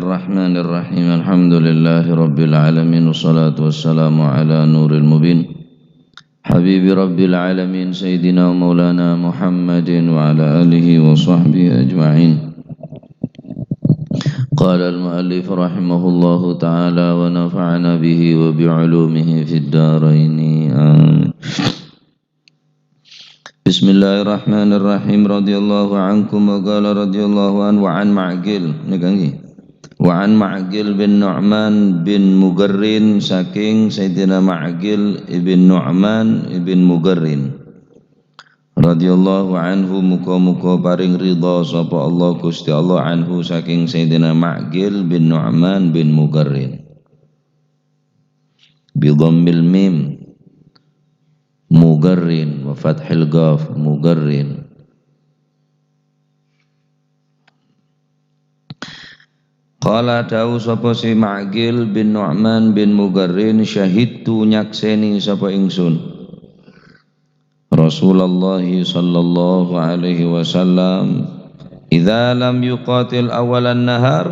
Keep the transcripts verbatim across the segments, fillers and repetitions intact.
Bismillahirrahmanirrahim. Alhamdulillahirabbil alamin, wassalatu wassalamu ala nuril mubin, habibi rabbil alamin, sayyidina maulana Muhammadin wa ala alihi wa sahbihi ajma'in. Qala al-muallif rahimahullahu ta'ala wa nafa'ana bihi wa bi ulumihi fid daraini. Amin. Bismillahirrahmanirrahim. Radhiyallahu ankum wa qala radhiyallahu anhu wa an Ma'qil. Nèka ngghi. Wa an Ma'qil bin Nu'man bin Mugarrin, saking Sayyidina Ma'qil ibn Nu'man ibn Mugarrin. Radhiyallahu anhu, muga-muga paring ridha sapa Allah, Gusti Allah, anhu, saking Sayyidina Ma'qil bin Nu'man bin Mugarrin. Bi dhammil mim, Mugarrin, wa fathil qaf, Mugarrin. Qala, dawuh sapa si Ma'qil bin Nu'man bin Mugarrin, "Syahidtu, nyakseni sapa ingsun Rasulullah sallallahu alaihi wasallam, idza lam yuqatil awalan nahar,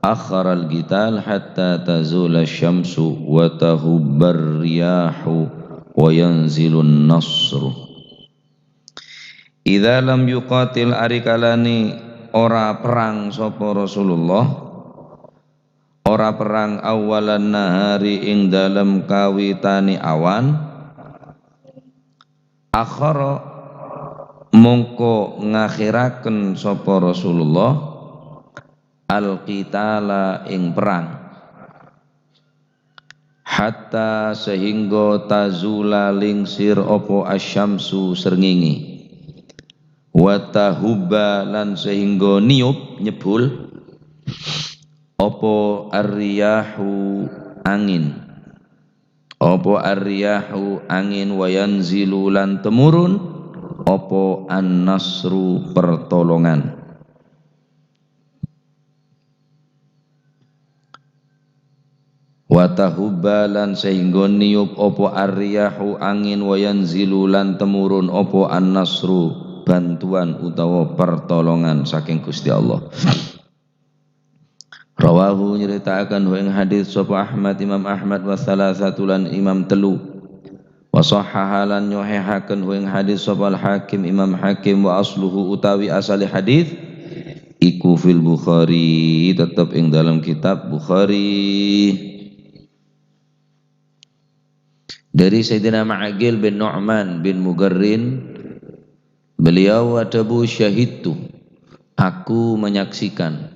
akharal qital hatta tazula syamsu wa tahubbar riyahu wa yanzilun nasru." Idza lam yuqatil, ari kalane ora perang sapa Rasulullah, ora perang awalan nahari ing dalem kawitane awan, akhara, mongko ngakhiraken sapa Rasulullah al-qitala ing perang. Hatta, sehingga, tazula, lingsir, apa asyamsu, srengenge. Wa tahubba, lan sehingga niyup, nyebul, apa arriyahu, angin. Apa arriyahu, angin, wa yanzilu, lan temurun, apa an-nasru, pertolongan. Wa tahubba, lan sehingga niyup apa arriyahu, angin, wa yanzilu, lan temurun apa an-nasru, bantuan utawa pertolongan saking Gusti Allah. Rawahu, nyaritaaken hu ing hadis sapa Ahmad, Imam Ahmad, wa salasatu, lan imam telu. Wa sahhaha, lan nyohehaken hu ing hadis sapa Al-Hakim, Imam Hakim, wa asluhu, utawi asale hadis iku fil Bukhari, tetep ing dalam kitab Bukhari. Dari Sayyidina Ma'qil bin Nu'man bin Mugarrin, beliau adhabu, "Syahidtu, aku menyaksikan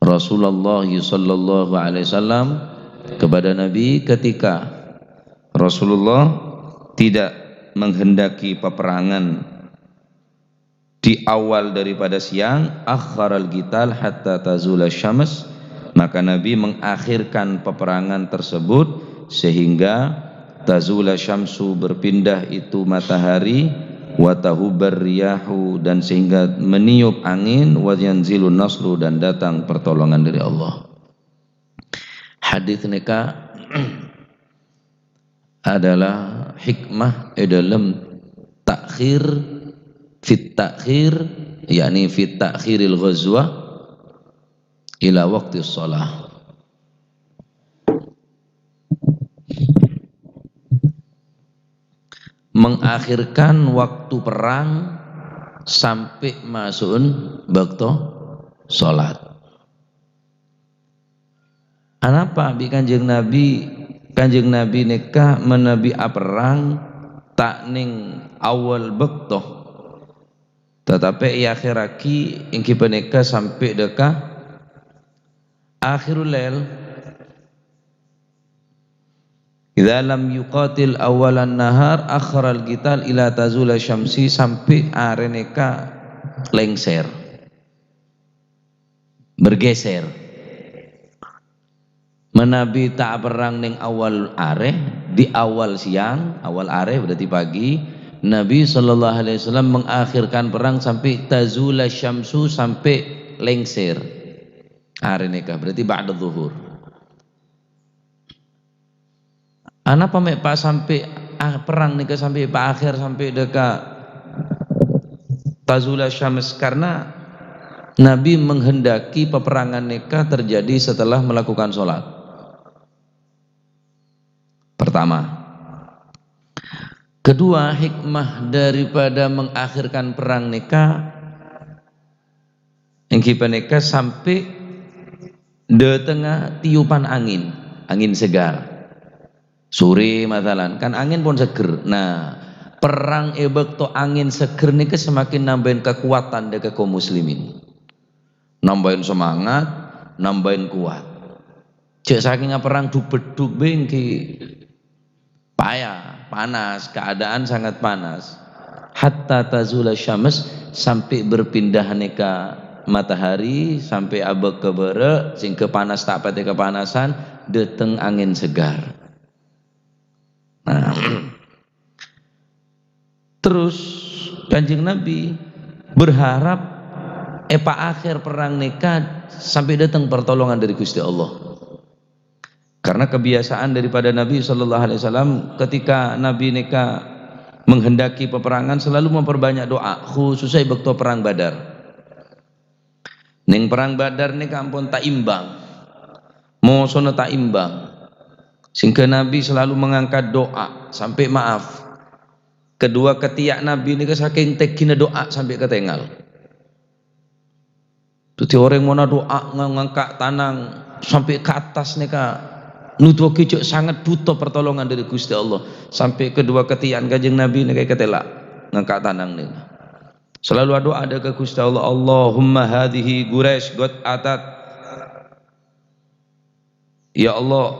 Rasulullah sallallahu alaihi wasallam, kepada Nabi ketika Rasulullah tidak menghendaki peperangan di awal daripada siang, akharal qital hatta tazula syams, maka Nabi mengakhirkan peperangan tersebut sehingga tazula syamsu, berpindah itu matahari, wa tahubbar riyahu, dan sehingga meniup angin, wa yanzilun nasru, dan datang pertolongan dari Allah." Hadis neka adalah hikmah e dalam takhir, fit takhir, yakni fit takhiril ghazwa ila waktu shalah. Mengakhirkan waktu perang sampai masukin waktu salat. Anapa bi' Kanjeng Nabi, Kanjeng Nabi neka manabi aperrang ta' neng awal bakto, tetapi iakhiragi enggi paneka sampai deka akhirul lail. Idza lam yuqatil awwalan nahar, akharal qital ila tazula syamsi, sampai are neka lengser, bergeser. Manabi ta' aperrang neng awal are, di awal siang, awal are berarti pagi, Nabi sallallahu alaihi wasallam mengakhirkan perang sampai tazula syamsu, sampai lengser are neka, berarti ba'da zuhur. Anapa me' pa sampe', ah, perang neka sampe' pa akhir, sampe' deka tazula syams? Karena Nabi menghendaki peperangan nèka terjadi setelah melakukan sholat. Pertama. Kedua, hikmah daripada mengakhirkan perang nèka, èngghi panèka sampè' dâtengnga tiupan angèn, angèn segar. Sore, masalan, kan angèn pon seger. Nah, perang è bâkto angèn seger nèka semakin nambâi kakowadhân dâ' ka kaum muslimin. Nambâi semangat, nambâi kowat. Jhâ' sakènga perang duk-bedduk bhâi èngghi paya, panas, keadaan sangat panas. Hatta tazula syams, sampè' berpindah nèka matahari, sampè' abâk ka bârâ', sehingga panas ta' patè kapanasan, dâteng angèn segar. Nah, terus Kanjeng Nabi berharap è paakhèr perang nèka sampè' dâteng pertolongan dâri Ghustè Allah. Karena kebiasaan daripada Nabi sallallahu alaihi wasallam, ketika Nabi nèka menghendaki peperangan, selalu memperbanyak doa, khususnya è bâkto perang Badar. Neng perang Badar nèka ampon ta' imbang, mosona ta' imbang, sehingga Nabi selalu mengangkat doa sampè' maaf. Kedua ketiak Nabi nèka sakèng tènggina doa sampè' katèngal. Dâddhi orèng mon adu'a nga-, ngangka' tanang sampè' ka attas nèka nuduwaghi jhâ' sanget bhuto pertolongan dâri Ghustè Allah. Sampè' kedua ketia'an Kanjeng Nabi nèka èkatèla' ngangka' tanang nèka. Salalu adu'a dâ' ka Ghustè Allah, "Allahumma hadhihi Quraisy qad atat." Ya Allah,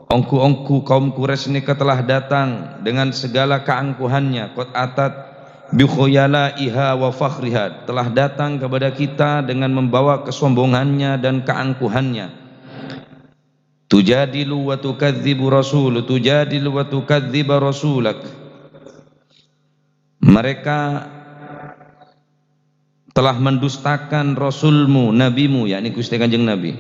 ongghu-ongghu kaum Quraisy nèka telah datang dengan segala keangkuhannya, qad atat bi khuyala'iha wa fakhriha, telah datang kepada kita dengan membawa kesombongannya dan keangkuhannya. Tujadilu wa tukadzibu rasul, tujadilu wa tukadziba rasulak. Mereka telah mendustakan Rasulmu, Nabimu, yakni Ghustè Kanjeng Nabi.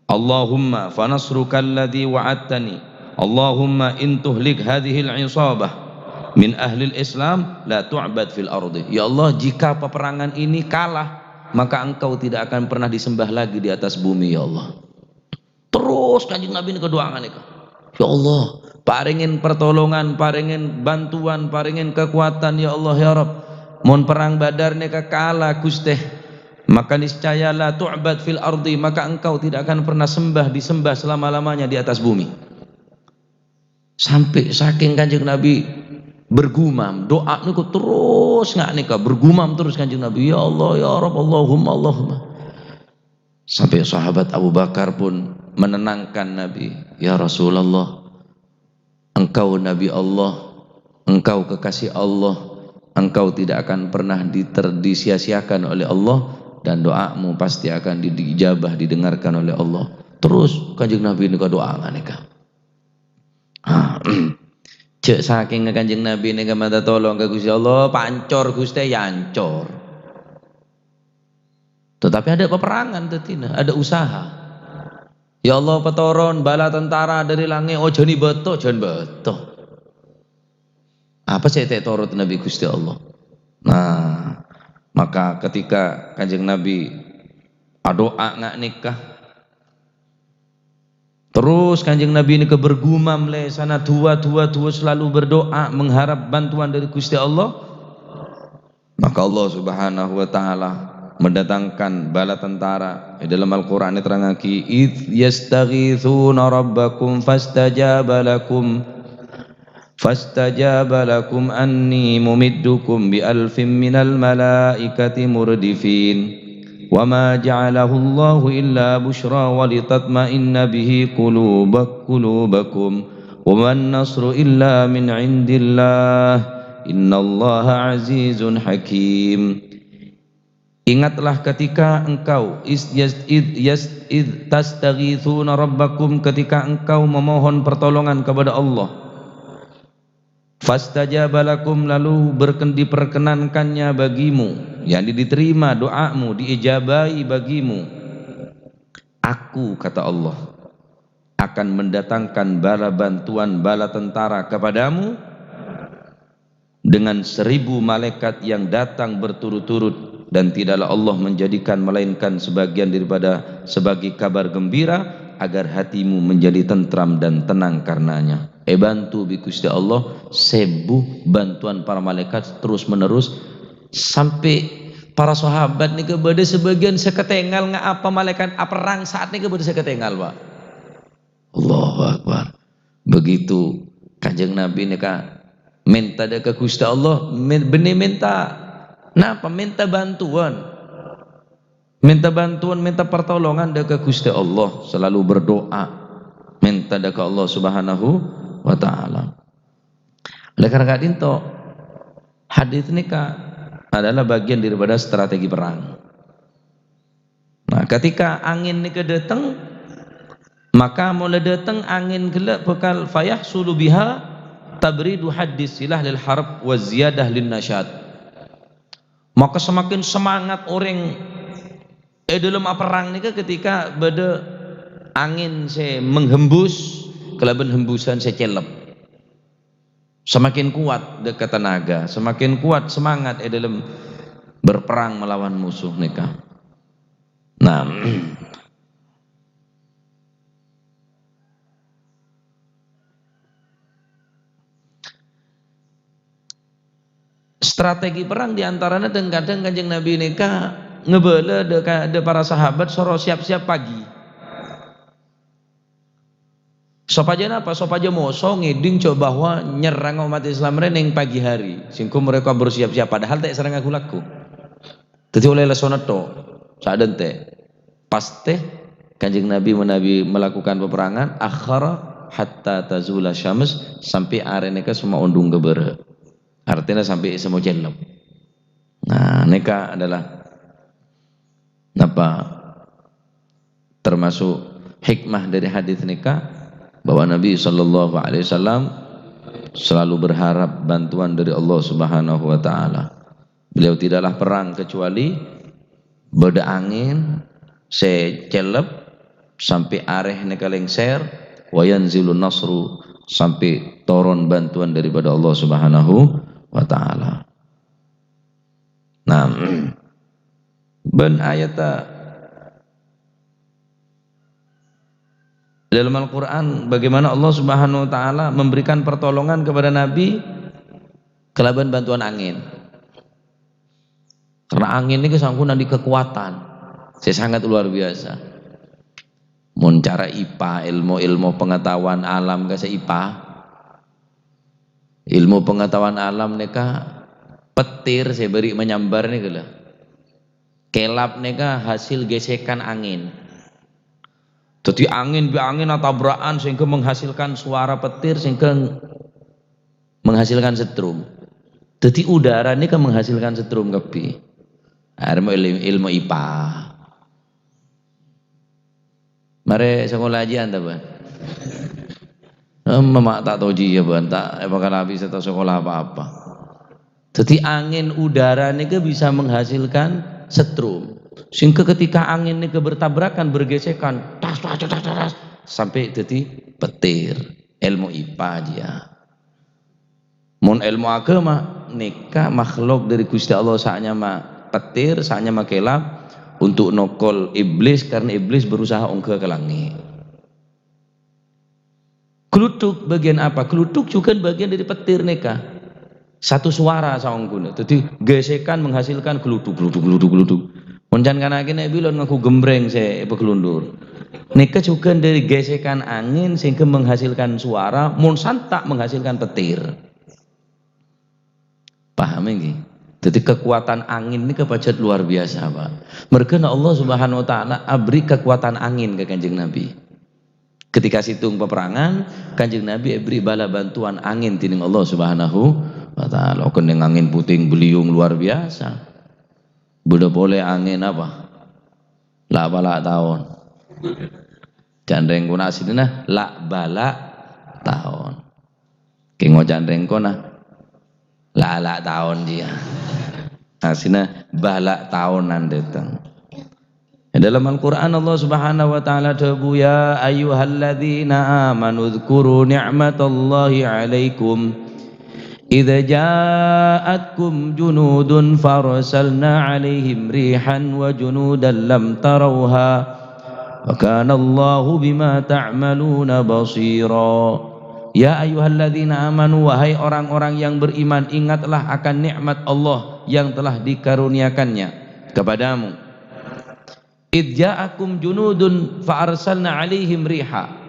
Allahumma fanasruka alladzi wa'adtani. Allahumma in tuhlik hadzihil isabah min ahlil Islam la tu'bad fil ardi. Ya Allah, jika peperangan ini kalah, maka Engkau tidak akan pernah disembah lagi di atas bumi, ya Allah. Terros Kanjeng Nabi nèka du'a nganèka, "Ya Allah, parèngè pertolongan, parèngè bantuan, parèngè kakowadhân, ya Allah, ya Rabb. Mon perang Badar nèka kala, Ghustè, maka niscaya la tu'bad fil ardi, maka Engkau tidak akan pernah sembah, disembah selama-lamanya di atas bumi." Sampè' sakèng Kanjeng Nabi bergumam, du'a nèko terros nganèka, bergumam terros Kanjeng Nabi, "Ya Allah, ya Rabb, Allahumma, Allahumma." Sampè' sahabat Abu Bakar pun menenangkan Nabi, "Ya Rasulullah, engkau Nabi Allah, engkau kekasih Allah, engkau tidak akan pernah diter-, disia-siakan oleh Allah, dan doamu pasti akan di-, diijabah, didengarkan oleh Allah." Terros Kanjeng Nabi nèka du'a nganèka. Ah, jhâ' sakèng Kanjeng Nabi nèka minta tolong ka Ghustè Allah, pancor Ghustè, ya ancor. Tetapi ada peperangan dâddhina, ada usaha. Ya Allah, patoron bala tentara dâri langngè', ojhâni bâto, jhân bâto. Apa sè ètoro' Nabi Ghustè Allah? Nah, maka ketika Kanjeng Nabi adu'a nganèka, terros Kanjeng Nabi nèka bergumam lèsanna du'a, du'a, du'a, selalu berdoa mengharap bantuan dari Ghustè Allah. Maka Allah Subhanahu wa Ta'ala mendatangkan bala tentara. Di dalam Al-Quran diterangaghi, "Idz yastaghitsuna rabbakum fastajaba lakum." Fastajaba lakum anni mumiddukum bi alfin minal malaikati murdifin. Wa ma ja'alahu Allahu illa busyra wa litatma'inna bihi qulubak-, qulubakum. Wa man nasru illa min indillah. Innallaha azizun hakim. Ingatlah ketika engkau is-, yas-, id-, yas-, id tastaghitsuna rabbakum, ketika engkau memohon pertolongan kepada Allah. Fastajaba lakum, lalu berken-, diperkenankannya bagimu, yakni diterima doamu, diijabahi bagimu. Aku, kata Allah, akan mendatangkan bala bantuan, bala tentara kepadamu dengan seribu malaikat yang datang berturut-turut Dan tidaklah Allah menjadikan melainkan sebagian daripada sebagai kabar gembira, agar hatimu menjadi tentram dan tenang karenanya. Èbantu bi' Ghustè Allah, sèbu bantuan para malaikat terus-menerus, sampè' para sahabat nèka bâdâ sebagian sè katèngal ngapa malaèkat aperrang saat nèka bâdâ sè katèngal, Pak. Allahu Akbar. Begitu Kanjeng Nabi nèka mènta dâ' ka Ghustè Allah, men-, bânnè mènta napa? Mènta bantuan. Mènta bantuan, mènta pertolongan dâ' ka Ghustè Allah, selalu berdoa. Mènta dâ' ka Allah Subhanahu wa Ta'ala. Oleh karena ka'dinto, hadis nèka adalah bagian daripada strategi perang. Nah, ketika angèn nèka dâteng, maka mon la dâteng angèn ghellâ' bhâkal fayahsulu biha tabridu haddis silah lil harb wa ziyadah lin nasyat. Maka semakin semangat orèng è dâlem aperrang nèka ketika bâdâ angèn sè menghembus kalabân hembusan sè cellep. Semakin kuat dâ' ka tenaga, semakin kuat semangat è dâlem berperang melawan musuh nèka. Nah, strategi perang diantarana dhâng-kadhâng Kanjeng Nabi nèka ngabâlâ dâ', ka, dâ' para sahabat soro siap-siap pagi. Sopajâ napa? Sopajâ moso ngèdhing jhâ' bahwa nyerrang ommat Islam rè neng pagi hari, sèngko mereka bersiap-siap, padahal ta' èserrang ghu-lagghu. Dhâddhi ollè lesso nètto, sa'dânte'. Pastè Kanjeng Nabi menawi melakukan peperangan, akhara hatta tazula syams, sampè' arè nèka sè maondhung ka bârâ'. Artèna sampè' sè mo cellep. Nah, nèka adalah napa? Termasuk hikmah dari hadis nèka, bahwa Nabi sallallahu alaihi wasallam selalu berharap bantuan dari Allah Subhanahu wa Ta'ala. Beliau tidaklah perang kecuali bâdâ angèn sè cellep, sampè' arè nèka lèngsèr, wa yanzilun nasru, sampè' toron bantuan daripada Allah Subhanahu wa Ta'ala. Nah, bân ayat dalam Al-Qur'an, bagaimana Allah Subhanahu wa Ta'ala memberikan pertolongan kepada Nabi kalabân bantuan angèn. Karena angèn nèka sangko' andi' kekuatan sè sangat luar biasa. Mon cara ipa, ilmu-ilmu pengetahuan alam ka sè ipa. Ilmu pengetahuan alam nèka petir sè bâri' manyambar nèka lho. Kelap nèka hasil gesekan angèn. Dhâddhi angèn bi' angèn atabra'an sehingga menghasilkan suara petir sehingga menghasilkan setrum. Dhâddhi udara nèka menghasilkan setrum kabbhi. Arèya ilmu, ilmu ipa. Marè sakola ajiyân ta, bân? Em, ma' ta' tao jiyâ, bân. Ta' èpakalabi sè tao sakola apa-apa. Dhâddhi, angèn udara nèka bisa menghasilkan setrum. Sehingga ketika angèn nèka bertabrakan, bergesekan, tas, tas, tas, tas, tas, sampè' dhâddhi petir. Ilmu ipa jiyâ. Mon ilmu agama, nèka makhluk dari Gusti Allah sè nyama petir, sè nyama kelap, untuk nokol iblis, karena iblis berusaha ongghâ ka langngè'. Gluduk bagian apa? Gluduk juga bagian dari petir nèka. Satu suara saongghuna. Jadi gesekan menghasilkan gluduk, gluduk, gluduk, gluduk. Mon can-kanakè nè' bilân nganggo gembreng sè èpaglundur. Nèka juga dari gesekan angin sehingga menghasilkan suara, mon santa' menghasilkan petir. Paham ngghi? Jadi kekuatan angin nèka pajhât luar biasa, Pak. Mergâna Allah Subhanahu wa Ta'ala abri kekuatan angin ka Kanjeng Nabi. Ketika sèttong peperangan, Kanjeng Nabi èbri bala bantuan angin dening Allah Subhanahu wa Ta'ala. Kennèng angin puting beliung luar biasa. Bâdâ polè angin apa? La'-bâla' taon. Can rèng kona asina la'-bâla' taon. Kè ngocan rèng kona la'-ala' taon jiyâ. Asina bâla' taonan dâteng. È dâlem Al-Qur'an Allah Subhanahu wa Ta'ala dhâbu, "Ya ayyuhalladzina amanu dzkuru ni'matallahi 'alaikum "Idza ja'atkum junudun farsalna 'alaihim rihan wa junudan lam tarauha, wa kana Allahu bima ta'maluna basira." Ya ayyuhalladzina amanu, wahai orang-orang yang beriman, ingatlah akan nikmat Allah yang telah dikaruniakannya kepadamu. "Idz ja'akum junudun fa arsalna 'alaihim riha."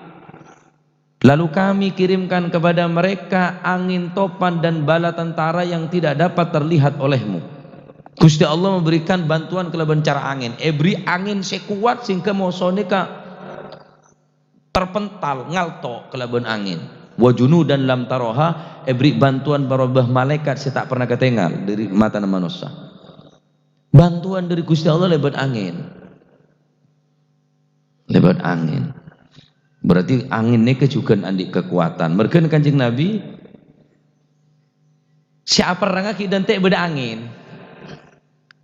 Lalu Kami kirimkan kepada mereka angin topan dan bala tentara yang tidak dapat terlihat olehmu. Gusti Allah memberikan bantuan kalaban cara angin. Èbherri' angin sè kowat sehingga moso nèka terpental, ngalto kalaban angin. "Wa junudan lam taroha," èbherri' bantuan para bâh malaèkat sè ta' pernah katèngal dhâri matana manossa. Bantuan dhâri Gusti Allah lèbât angin. Lèbât angin. Berarti angin nèka jhughân andi' kakowadhân. Merghâna Kanjeng Nabi, sè aperrang ghi' dântè' bâdâ angin.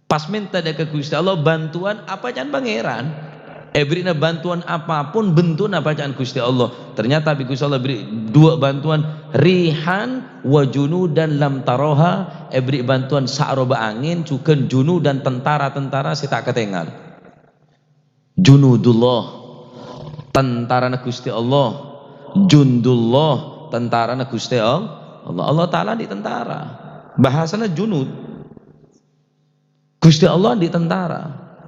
Pas mènta dâ' ka Gusti Allah bantuan apa ca'na Pangèran. Èbherri'na bantuan apapun bendhuna apa ca'na Gusti Allah. Ternyata bi' Gusti Allah bherri' duwâ' bantuan, rihan wa junudan lam taroha, èbherri' bantuan saaroba angin, jhughân junudan tentara-tentara sè ta' katèngal. Junudullah, tentarana Gusti Allah. Jundullah, tentarana Gusti Al-, Allah. Allah Ta'ala andi' tentara. Bahasana junud. Gusti Allah andi' tentara.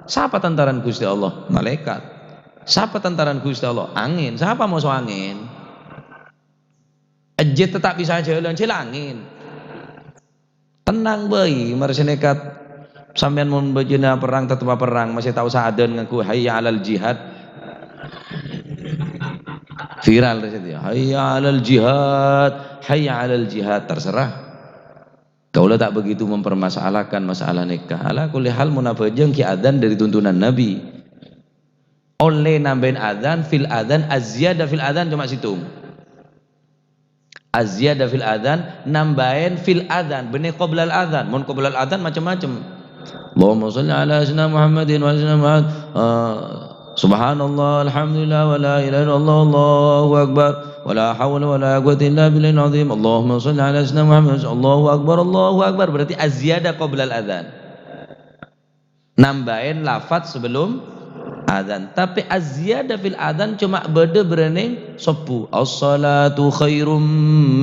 Sapa tentarana Gusti Allah? Malaèkat. Sapa tentarana Gusti Allah? Angin. Sapa moso angin? Ejjhit ta' bisa ajhâlân, sè la angin. Tenang bhâi, mara sè nèka sampèyan mon bâjâna perrang, tettep aperrang, masè tao sè adzan ngangghuy hayya 'alal jihad. Viral rè sè, "Hayya 'alal jihad, hayya 'alal jihad." Terserah. Kaulâ ta' begitu mempermasalahkan masalah nèka. Ala kulli hal, mon abhâjâng ghi' adzan dhâri tuntunan Nabi. Ollè nambâi adzan, fil adzan, az-ziyadah fil adzan coma sèttong. Az-ziyadah fil adzan, nambâi fil adzan, bânnè qoblal adzan. Mon qoblal adzan macem-macem. Allahumma shalli ala sayyidina Muhammadin wa ala sayyidina Muhammad. Ah, subhanallah, alhamdulillah, wa la ilaha illallah, Allahu akbar, wa la haula wa la quwwata illa billahil azim. Allahumma shalli ala sayyidina Muhammad, Allahu akbar, Allahu akbar. Berarti az-ziyadah qoblal adzan. Nambâi lafadz sabellum adzan. Tapè az-ziyadah fil adzan coma bâdâ bârâ neng sobbhu. "As-shalatu khairum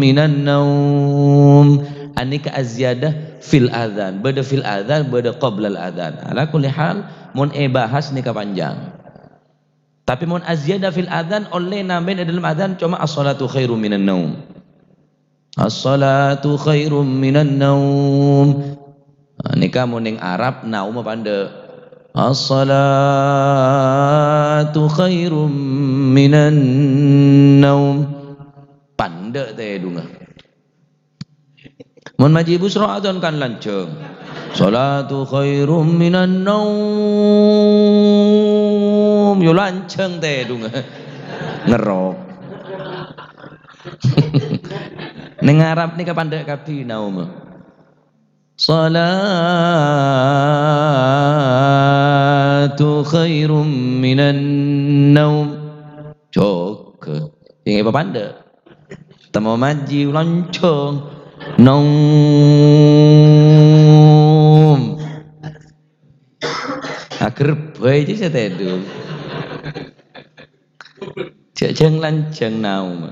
minan naum." Anèka az-ziyadah fil adzan. Bâdâ fil adzan, bâdâ qoblal adzan. Ala kulli hal, mon èbahas nèka panjang. Tapè mon az-ziyadah fil adzan ollè nambâi è dâlem adzan coma "As-shalatu khairum minan naum." "As-shalatu khairum minan naum." Nah, nèka mon neng Arab naum pandâ'. "As-shalatu khairum minan naum." Pandâ' tèdungnga. Mon majhi' busro adzan kan lanjhâng. "Shalatu khairum minan naum." Yo lanjhâng tèdungnga. Ngerok. Neng Arab nèka pandâ' kabbhi naum. "Shalatu khairum minan naum." Jhâghâ. Sèngè' papandâ'. Temmo majhi' lanjhâng. Naum. Aghârbây jiyâ sè tèdung. Jhâ', jhâng lanjhâng naum.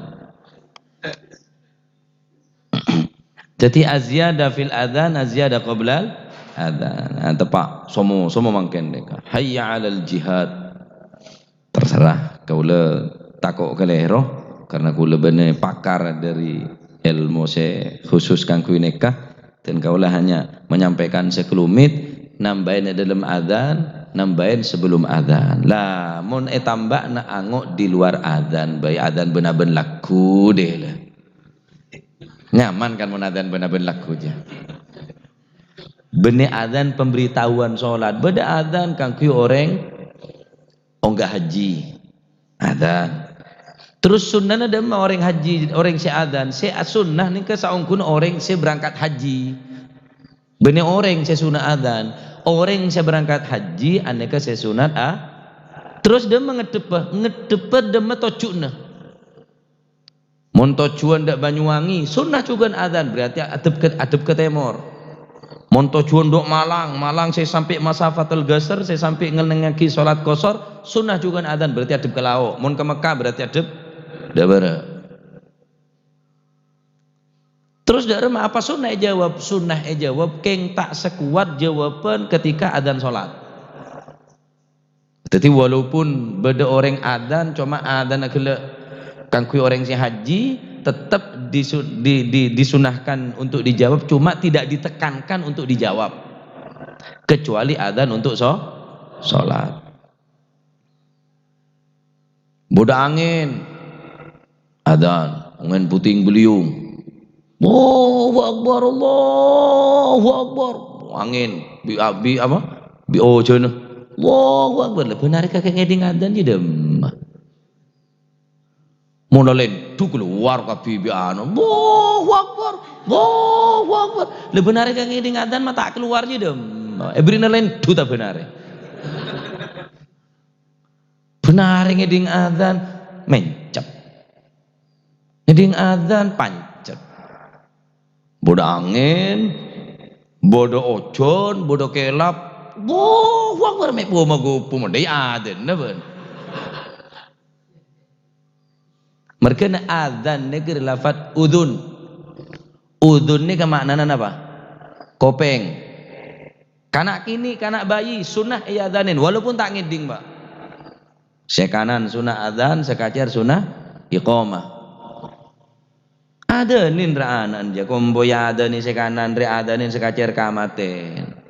Dhâddhi, az-ziyadah fil adzan, az-ziyadah qoblal adzan. Nah, teppa'. Somo, somo mangkèn nèka. "Hayya 'alal jihad." Terserah, kaulâ tako' kalèro, karena kaulâ bânnè pakar dhâri èlmo sè khusus kaangghuy nèka, dan kaulâ hanya menyampaikan sakalumit, nambâi è dâlem adzan, nambâi sabellum adzan. Lah, mon ètambâ'âna ango' di luar adzan, bhâi adzan bân-abân lagghu, dhâ, lah. Nyaman kan mon adzan bân-abân lagghu, jiyâ. Bânnè adzan pemberitahuan sholat, bâdâ adzan kaangghuy orèng ongghâ hajji. Adzan. Terros sunnahna dâmma orèng hajji, orèng sè adzan, sè sunnah nèka saongghuna orèng sè berangkat hajji. Bânnè orèng sè sunnah adzan, orèng sè berangkat hajji anèka sè sunnah a-, terros dâmma ngadhebbhâ, ngadhebbhâ dâmma tojjhuna. Mon tojjhuwân dâ' Banyuwangi, sunnah jhughân adzan, berarti adhep ka, adhep ka tèmor. Mon tojjhuwân dâ' Malang, Malang sè sampè' Masafatul Qasr, sè sampè' ngennengngaghi salat qasar, sunnah jhughân adzan, berarti adhep ka lao'. Mon ka Mekkah, berarti adhep dâ' bârâ'. Terros dâ' remma apa sunnah èjâwâb? Sunnah èjâwâb kèng ta' sakowat jâwâbhân ketika adzan salat. Dhâddhi, walaupun bâdâ orèng adzan, coma adzanna ghellâ' kaangghuy orèng sè haji, tetep disu-, di-, di-, disunnahkan untuk dijawab, cuma tidak ditekankan untuk dijawab. Kecuali adzan untuk so-, salat. Bâdâ angèn. Adzan, angèn puting beliung. Allahu Akbar, Allahu Akbar. Angèn, bi-, bi-, apa? Bi-, ojhân. Allahu Akbar. Lah, bân arè kakè ngèdhing adzan, jâ' dâmma. Mon la lèndhu kalowar kabbhi bi' anu. Allahu Akbar, Allahu Akbar. Lah, bân arè kakè ngèdhing adzan, ma' ta' kalowar, jâ' dâmma. Èbherri'na lèndhu ta' bân arè? Bân arè ngèdhing adzan, mèncep. Ngèdhing adzan, pancet. Bâdâ angèn, bâdâ ojhân, bâdâ kèlap. Allahu Akbar, mè' poma gopo, mendhâi adzanna, bân. Mergâna adzan nèka dhâri lafat udzun. Udzun nèka ma'nana napa? Kopèng. Kana' kènè', kana' bayi, sunnah èadzanin, walaupun ta' ngèdhing, Pak. Sè kanan sunnah adzan, sè kacèr sunnah iqamah. Adzanin ra ana'na, jâ, kompoy adzanin sè kanan, rè adzanin sè kacèr kamatèn.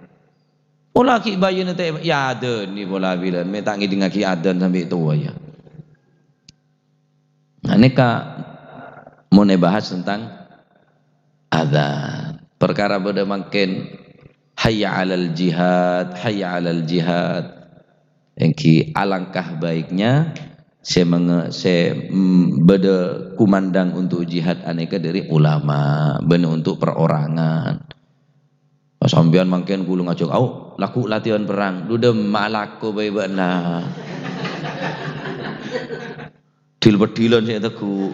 Pola ghi' bayyina ta' èadzanin pola bilân, mè' ta' ngèdhingngaghi adzan sampè' towa, yâ. Nah, nèka mon èbahas tentang adzan. Perkara bâdâ mangkèn, "Hayya 'alal jihad, hayya 'alal jihad." Èngghi alangkah baiknya sè menge-, sè, mm, bâdâ kumandang untuk jihad anèka dhâri ulama, bân untuk perorangan. Sampèyan mangkèn ghulâ ngajhâk, "Au, lagghu' latèyan perrang." Dhu dâmma alako bhâi bâ'na. Dhil-pedhilan sè ètegghu'.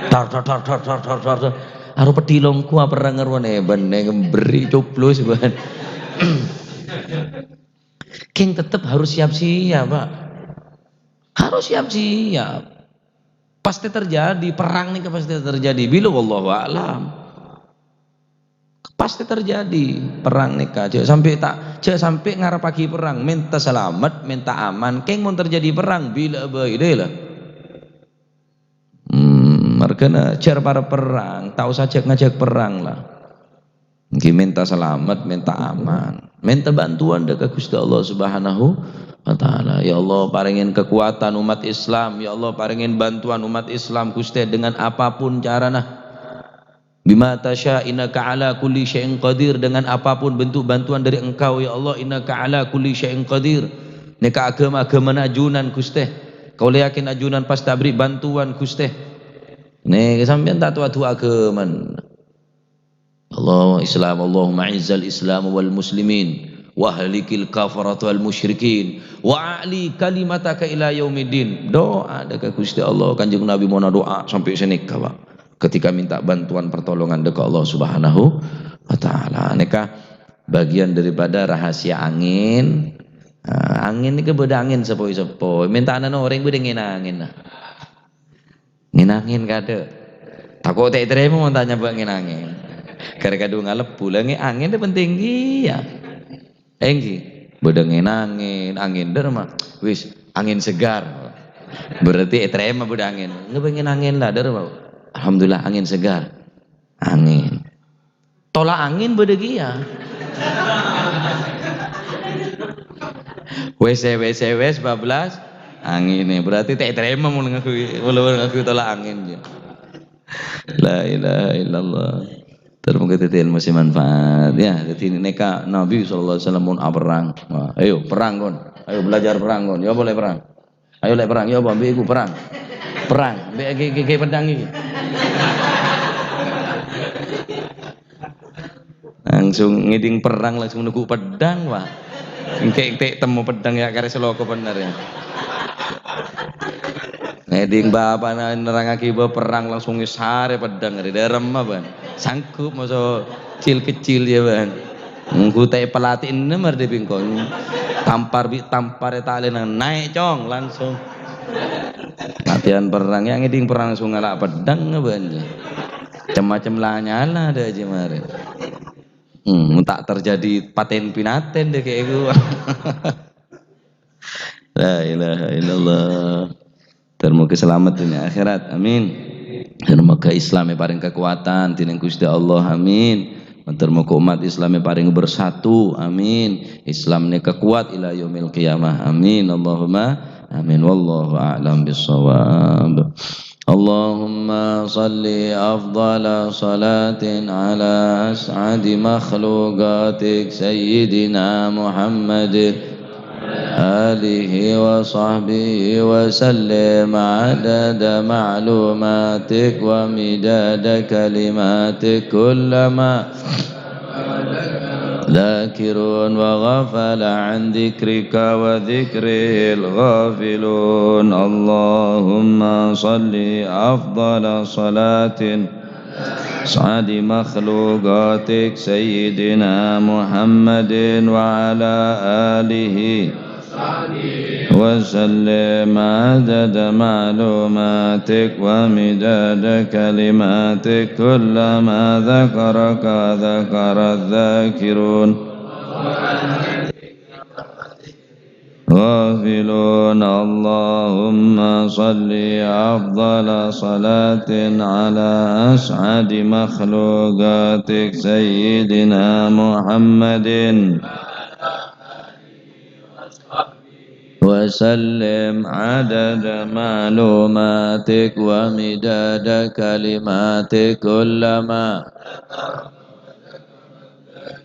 Dar, dar, dar. Aro pedhilong ku aperrang ero nè, bân nè ngemberri' coblos, bân. Kèng tetep harus siap-siap, Pak. Harus siap-siap. Pasti terjadi, perrang nèka pasti terjadi. Bilâ wallahu a'lam. Pasti terjadi perrang nèka. Jhâ' sampè' ta', jhâ' sampè' ngarebbhâghi perrang. Mènta salamet, mènta aman. Kèng mon terjadi perrang, bilâ bhâi, dhâ, la. Hmm, marghâna jhâr para perrang, ta' osa ajhâk-ngajhâk perrang, la. Èngghi mènta salamet, mènta aman. Mènta bantuan dâ' ka Ghustè Allah Subhanahu wa Ta'ala. Ya Allah, parèngè kakowadhân ommat Islam. Ya Allah, parèngè bantuan ommat Islam, Ghustè, dengan apapun carana. "Bima tasya innaka ala kulli syai'in qadir," dengan apapun bentuk bantuan dari Engkau, ya Allah, "innaka ala kulli syai'in qadir." Nèka aghâma-aghâmana ajunan, Ghustè. Kaulâ yakin ajunan pastè aberri' bantuan, Ghustè. Nèka sampèyan ta' towa du'a aghâmana. Allah Islam, Allahumma izzal Islam wal muslimin, wa ahlikil kafarata wal musyrikin, wa a'li kalimataka ila yaumiddin. Doa dâ' ka Ghustè Allah, Kanjeng Nabi mona doa sampè' sanèka, Pak. Ketika minta bantuan pertolongan dâ' ka Allah Subhanahu wa Ta'ala. Nèka bagian daripada rahasia angèn. Nah, angèn nèka bâdâ angèn seppo-seppo. Mènta'ana orèng bâdâ ngèn-angèn, nah. Ngèn-angèn kadâ'. Tako' ta' ètarèma mon ta' nyabâ' ngèn-angèn. Ghâr-ghâru ngalebbhu, la ngè-, angèn nèka penting kèya. Èngghi, bâdâ ngèn-angèn, angèn dâ' remma. Wis, angèn segar. Berarti ètarèma bâdâ angèn. Ngabâ ngèn-angèn la, dâ' remma. Alhamdulillah, angèn segar. Angèn. Tola' angèn bâdâ kèya. Wes, wes, wes, bablas angèn. Berarti ta' ètarèma mon ngangghuy, mon ngangghuy tola' angèn, ya. La ilaha illallah. Termoga dhâddhi ilmu sè manfaat, ya. Dhâddhi nèka Nabi sallallahu alaihi wasallam mon aperrang. Wah, ayo perrang, kon. Ayo belajar perrang, kon. Ya, boleh perrang. Ayo lè' perrang, ya apa? Ambi' iku perrang. Perrang, ambi' ghi-, ghi-, ghi' pedhang iki. Langsung ngèdhing perrang, langsung neggu' pedhang, Pak. Engke'-engke' temmo pedhang ya, karè saloko bener ya. Èdhing bapa'na nerrangngaghi bâ' perrang langsung èsarè peddhâng rè, dâremma, bân. Sanggup moso cil-kecil, yâ, bân. Ngghu ta' èpalati ennem arè bingkong. Tampar bi' tampar ètalèna, naè', Cong, langsung. Latèyan perrang, yâ, ngèdhing perrang langsung ngala' peddhâng, bân. Cem-macem la-nyala dâ' jiyâ marè. Hmm, ta' terjadi patèn-pinatèn dâ' kèya ghu. La ilaha illallah. Ter moga salamet dunya akhèrat. Amin. Ter moga Islam èparèng kakowadhân dèning Ghustè Allah. Amin. Ter moga umat Islam èparèng bersatu. Amin. Islam nèka kowat ila yaumil qiyamah. Amin. Allahumma amin. Wallahu a'lam bissawab. اللهم صل أفضل صلاة على أسعد مخلوقاتك سيدنا محمد آله وصحبه وسلم عدد معلوماتك ومداد كلماتك كلما ذاكرون وغفل عن ذكرك وذكره الغافلون. اللهم صل أفضل صلاة أسعد مخلوقاتك سيدنا محمد وعلى آله وسلم عدد معلوماتك ومداد كلماتك كلما ذكرك ذكر الذاكرون غافلون. اللهم صل أفضل صلاة على أسعد مخلوقاتك سيدنا محمد وسلم عدد معلوماتك ومداد كلماتك كلما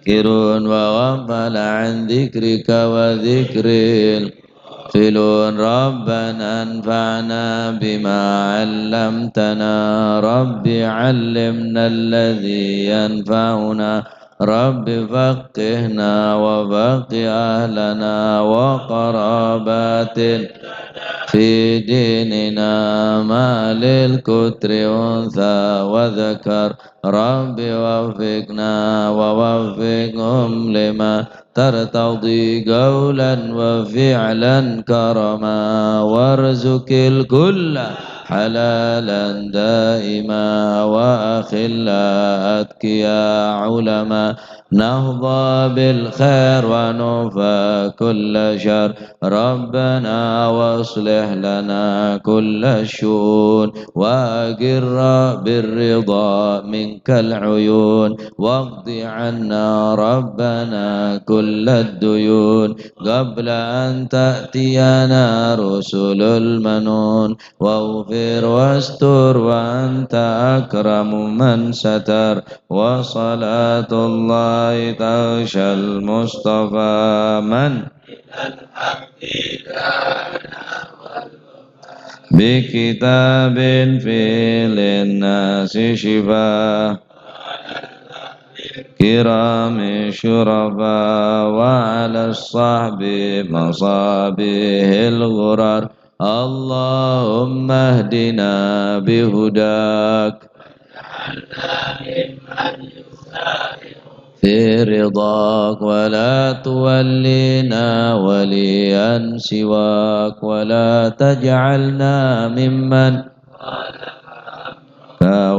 ذاكرون وغفل عن ذكرك وذكر الغافلون. ربنا انفعنا بما علمتنا. رب علمنا الذي ينفعنا. رب فقهنا وفقه أهلنا وقراباتنا في ديننا مع للكتر أنثى وذكر. رب وفقنا ووفقهم لما ترتضي قولا وفعلا كرما. وارزق الكل حلالا دائما وأخلاء أتقياء علما. نحظى بالخير ونكفى كل شر. ربنا وأصلح لنا كل الشؤون وأقر بالرضا منك العيون واقض عنا ربنا كل الديون قبل أن تأتينا رسل المنون واغفر واستر وأنت أكرم من ستر. وصلاة الله تغشى المصطفى من بكتاب فيه للناس شفاء كرام شرفاء وعلى الصحب مصابيح الغرر. اللهم اهدنا بهداك في رضاك ولا تولنا وليا سواك ولا تجعلنا ممن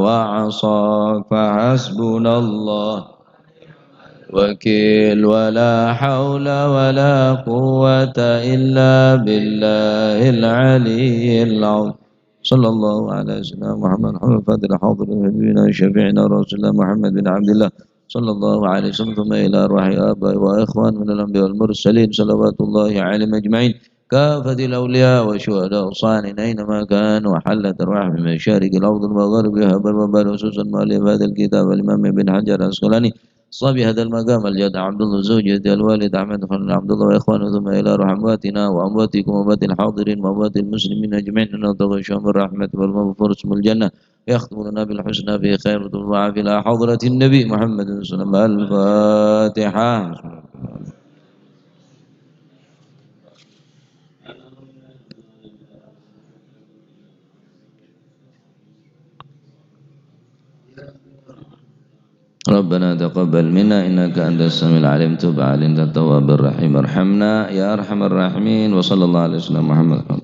وعصاك فحسبنا الله وكيل ولا حول ولا قوة إلا بالله العلي العظيم. صلى الله على سيدنا محمد الفاتح الحاضر حبيبنا شفيعنا رسول الله محمد بن عبد الله صلى الله عليه وسلم ثم إلى أرواح آباء وإخوان من الأنبياء والمرسلين صلوات الله عليهم أجمعين كافة الأولياء والشهداء والصالحين أينما كانوا وحلت أرواحهم في مشارق الأرض ومغاربها بر وبحر خصوصا مؤلف هذا الكتاب الإمام ابن حجر العسقلاني صاحب هذا المقام الجد عبد الله زوجته الوالد أحمد خليل عبد الله وإخوانه ثم إلى أرواح أمواتنا وأمواتكم وأموات الحاضرين وأموات المسلمين أجمعين أن تغشاهم الرحمة والمغفرة والجنة يختم لنا بالحسنى في خير وتوب وعافية إلى حضرة النبي محمد صلى الله عليه وسلم. الفاتحة. ربنا تقبل منا إنك أنت السميع العليم، تب علينا أنت التواب الرحيم، ارحمنا يا أرحم الراحمين. وصلى الله على سيدنا محمد.